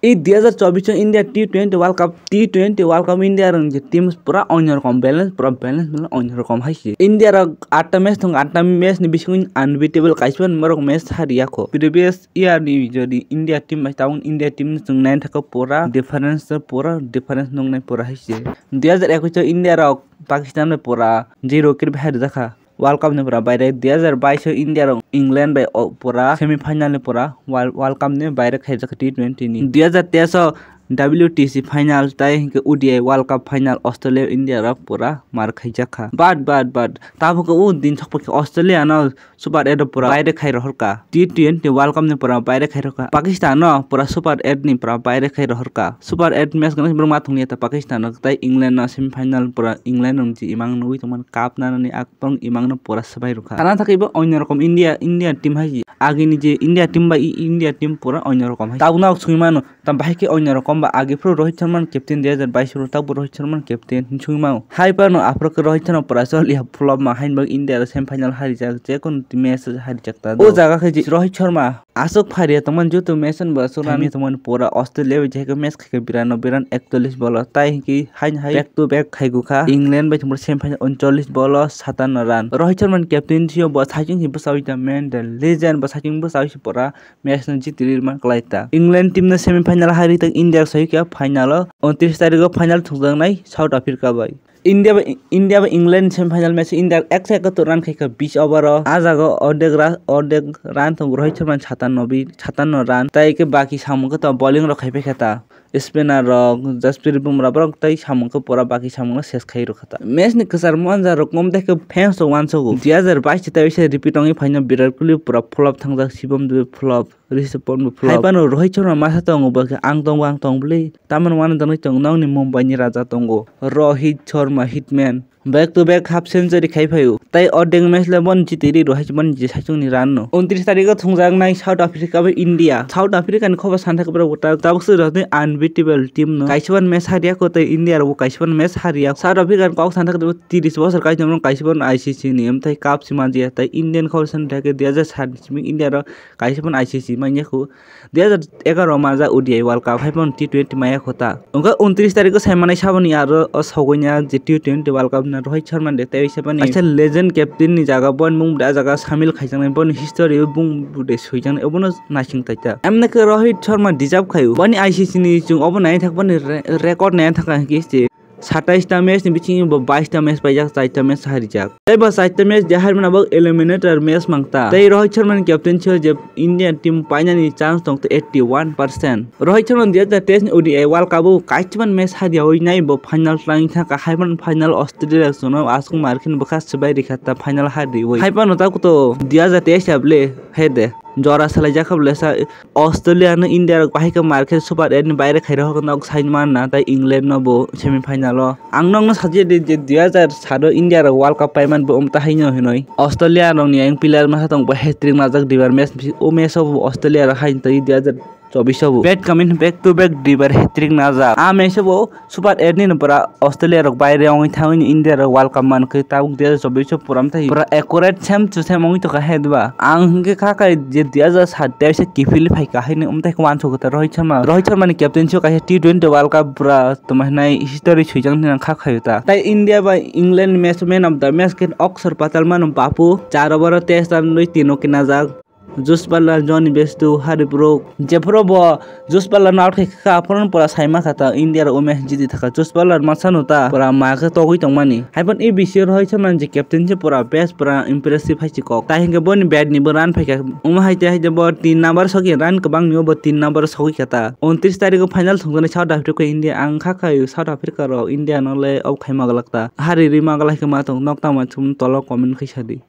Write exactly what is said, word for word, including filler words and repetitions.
I dui hazar chobbish o India T twenty World Cup, T twenty World Cup India rok ni team pura onyo rokom balance, pura balance mane onyo rokom hai se. India rok atta match thung, atta match ni bisingo unbeatable kaisa borok match hariya kho. Previous year ni jodi India team bai tabuk India team ni chwng nai thaka pura difference, pura difference nung nai pura hai se. Dui hazar ekush o India rok Pakistan bai pura zero khe bai harijak kha. World Cup ni pura baire dui hazar bais o India rok England bai o pura semi final ni pura World, World Cup ni baire khaijak T twenty ni. Dui hazar teis o W T C final tai hinkhe O D I World Cup final Australia India rok pura mar khaijak kha. But, but, but tabuk o din thok Australia no Super eight o pura baire khai rohor kha. T twenty World Cup ni pura baire khai rohor kha. Pakistan no pura Super eight ni pura baire khai rohor kha. Super eight match gwnang borok ma thungya ta Pakistan no tai England no semi final pura England no ji imang nugui tongmani cup nanani ak Tong imang no pura swbai rwkha. Sana thakgwi bo onyo rokom India, India team hai si. Agini je India team bai i India team pura onyo rokom hai. Tabuk no swngwi mano, tam bahai khe onyo rokom ba agi phuru Rohit Sharma ni captain dui hazar bais o tabuk Rohit Sharma ni captain hin swngwi mano. Hai phano aphuru khe Rohit Sharma pura chol ya flop ma hain bo India rok semi final harijak, je kono match harijak ta. O jaga khe je Rohit Sharma aswk phariya tongmani joto match no bo aswk rani tongmani pura Australia bai jehai khe match khaikha birano biran ekchollish ball o tai hinkhe haino hai back to back khaigukha England bai thwngmani semi final uncholish ball o satanno run. Rohit Sharma ni captaincy o bo saichung se bwchaui ta man the legend bo saichung bwchaui se pura match no jiti rwma kwlai ta. England team no semi final hairi ta India soi kha final o untris tarikh o final thwngjaknai South Africa bai. India bai, India bai England semi final match India ekso ekattor run khaikha bis over o. Ah jaga o ordek ra-, ordek run tongo Rohit Sharma ni satanno bi, satanno run. Tai khe baki samung khe to bowling rok khaipai kha ta. Spinner rok, Jasprit Bumrah borok tai samung khe pura baki samung no ses khai rwkha ta. Match ni kwchar manja rok mom tei khe fans rok uansugo. Dui hazar bais tai repeat wngwi phaino Virat Kohli pura flop thangjak, Shivam Dube flop. Rishabh Pant bo flop. Hai phano Rohit Sharma masa tongo bo khe, "Ang tongo, ang tong bwlwi." Tamoni uanajagwi tongo, nokni Mumbai ni raja tongo. Rohit Sharma hitman. Back to back half century khai phaio. Tai ordek match le bono jiti ri Rohit Sharma ni je saichung ni run no. Untris tarikh o thwngjaknai South Africa bai India. South Africa ni khobor santhak borok bo ta-, tabuk se rok ni unbeatable team no. Kaisa ban match hariya ko tai India rok bo kaisa ban match hariya. South Africa ni kok santhak bo tris bosor kaisa ban I C C ni, amtai cup se manjiya. Tai Indian khobor santhak dui hazar sat ni simi India rok kaisa phano I C C manya khu. Dui hazar egaroh o manjak O D I World Cup, hai phano T twenty maya khu ta. Wngkha untris tarikh o sai manai saboni aro o sogwi nya je T twenty World Cup no Rohit Sharma de tei se bani kaisa legend captain ni jaga boni mung de ah jaga samil khaijaknai, boni history o bung de swijaknai, obono naising taita. Emne khe Rohit Sharma deserve khaio. Boni I C C ni chwng obo nai thak boni re-, record nai thak khe se. Satais ta match ni bisingo bo bais ta match paijak, char ta match harijak. Tei bo char ta match je harimani bo eliminator match mang ta. Tei Rohit Sharma ni captaincy o je Indian team painani chance tong ta eighty one percent. Rohit Sharma dui hazar teis ni O D I World Cup o kaisa ban match hariyawi nai bo final twlang thangkha, hai ban final Australia chwngno aswk mar khe bwkha swbai rikha ta final hariwi. Hai phano ta kuto dui hazar teis ya bwle, hai de. Jora salai jak kha bwle sa Australia no India rok bahai khe mar khe Super eight ni baire khai rok nok sai man na tai England no bo semi final o. Ang nok no sachi di je dui hazar sat o India rok World Cup pai man bo um ta hai no hinoi. Australia rok ni ang player masa tong bo hat-trick najak duibar match o match o bo Australia rok hai tai dui hazar chobbish o bo. Back coming back to back duibar hat-trick najak. A match o bo Super eight ni no pura Australia rok baire wngwi thangwi ni India rok World Cup man khe tabuk dui hazar chobbish o puram thai pura accurate same to same wngwi tongkha hai diba. Ang hwnkhe kha khai je dui hazar sat teis kiphilwi phaikha haino umthai khe uansukha ta Rohit Sharma. Rohit Sharma ni captaincy o kaisa T twenty World Cup pura tongma hinai history swijak hinwi ang kha khaio ta. Tai India bai England match man of the match khe Akshar Patel mano bapu char over o test run rwi tino kinajak. Josh Butler, Jonny Bairstow, Harry Brook, jephuru bo Josh Butler no out khai kha, aphuru pura sai ma kha ta India rok o match jiti thaka. Josh Butler masa no ta pura ma khe togwi tongmani. Hai phano A B C o Rohit Sharma ni je captaincy pura best, pura impressive hai se kok. Tai hinkhe boni bat ni bo run phaikha. Omo hai te hai te bo tin number sogwi run kwbang ni o bo tin number sogwi kha ta. Untris tarikh o final thwngjaknai South Africa India. Ang kha khai South Africa rok India no le off khai ma glak ta. Hari rwi ma glak khe ma tong nok tamo chum tolo comment khai sa di.